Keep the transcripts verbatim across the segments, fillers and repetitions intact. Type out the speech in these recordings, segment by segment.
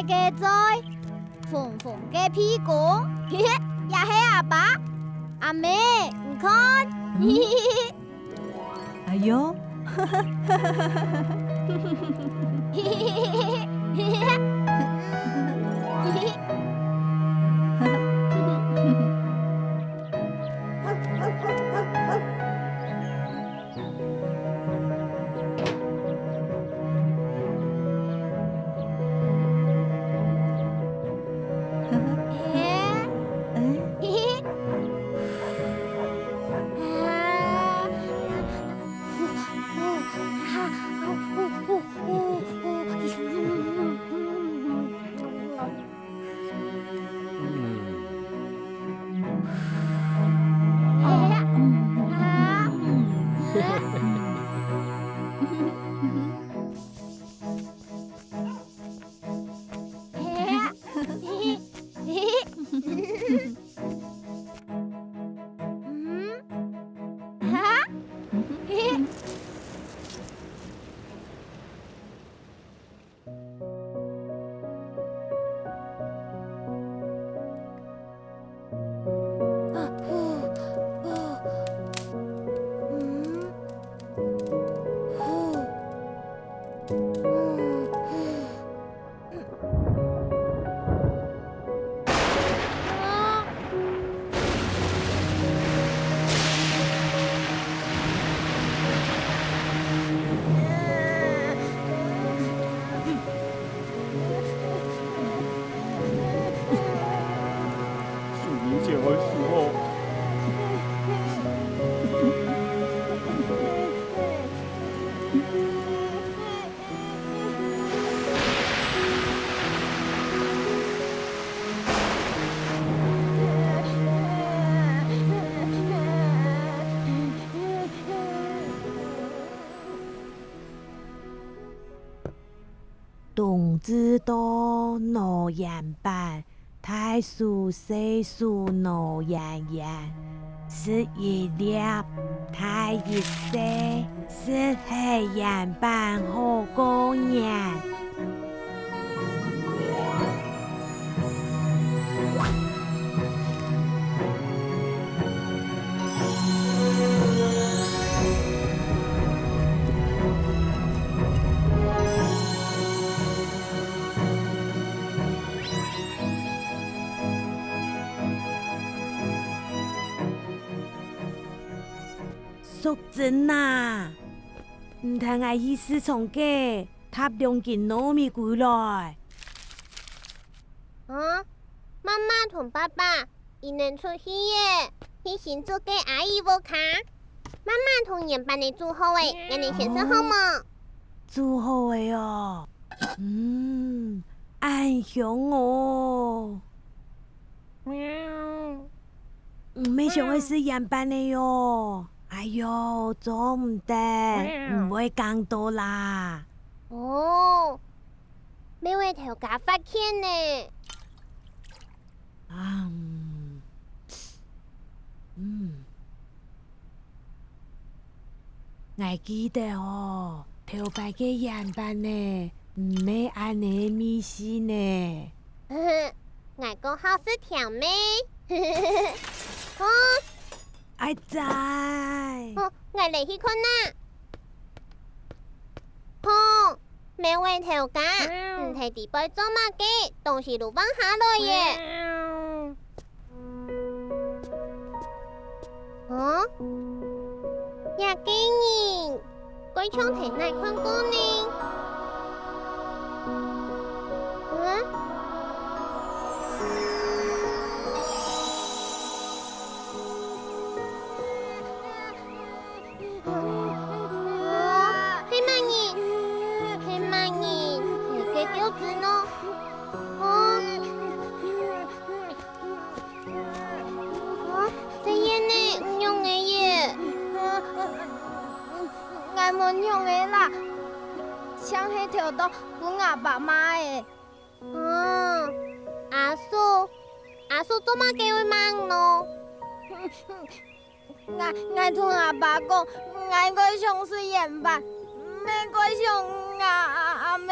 个嘴，紅紅个鼻公，也係阿爸。阿姆，你看。哎喲，樹林前个樹哦。 冬至到，拿圓粄，大樹細樹拿圓圓，食一粒，大一細，食忒圓粄好過年。 淑珍啊，你跈𠊎去市場該，搭兩斤糯米歸來。啊，媽媽同爸爸，佢等出去了，去新竹个阿姨屋下。媽媽同圓粄仔煮好了，𠊎等先食好無？煮好了哦。嗯，恁香哦。 毋係想愛食圓粄仔喲。哎喲，做毋得，毋會降到啦。哦，貓仔頭家發現了。啊，嗯，嗯。 𠊎記得哦，頭擺个圓粄仔，毋係恁仔味緒呢。𠊎較好食甜个。哦，哎哉！哦，𠊎來去看啊。哦，貓仔頭家，你在底背做麼个？東西都放下來耶！ 哦，這個人，該像在哪看過呢？嗯？啊，係麼人？係麼人？你个狗子呢？哦。 啊，細燕仔，你仰仔耶？𠊎無仰仔啦，像係頭到分吾爸罵个。啊，阿叔，阿叔做麼个會罵你呢？𠊎，𠊎同吾爸講，𠊎過想食圓粄，毋過想吾阿姆。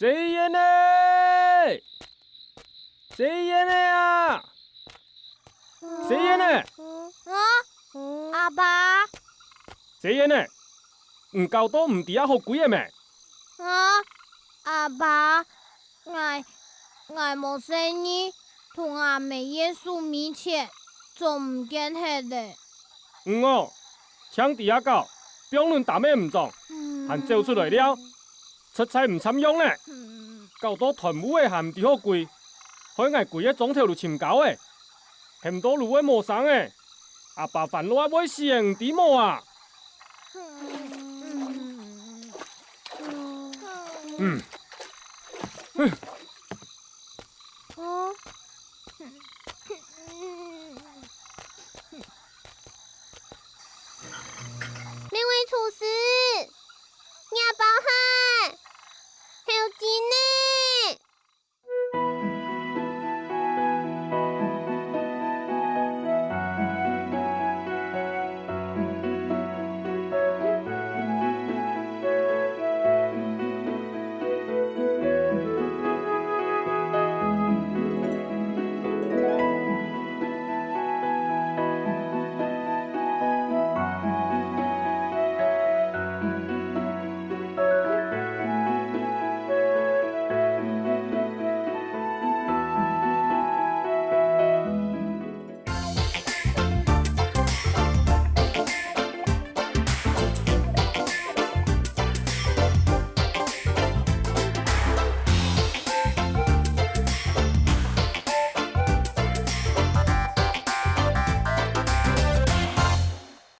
細燕仔！細燕仔啊！細燕仔！啊？阿爸？細燕仔，你搞到毋知啊好歸仔咩？啊？阿爸，𠊎，𠊎無細義，同阿姆耶穌面前，總毋見忒咧。你哦，淨知啊搞，放䟓擔仔毋裝，還走出來尞，實在毋參用呢！搞到斷烏仔還毋知好歸，害𠊎歸个庄頭都尋交仔，喊到蘆仔無聲仔，阿爸煩惱啊會死仔，你知無啊？嗯。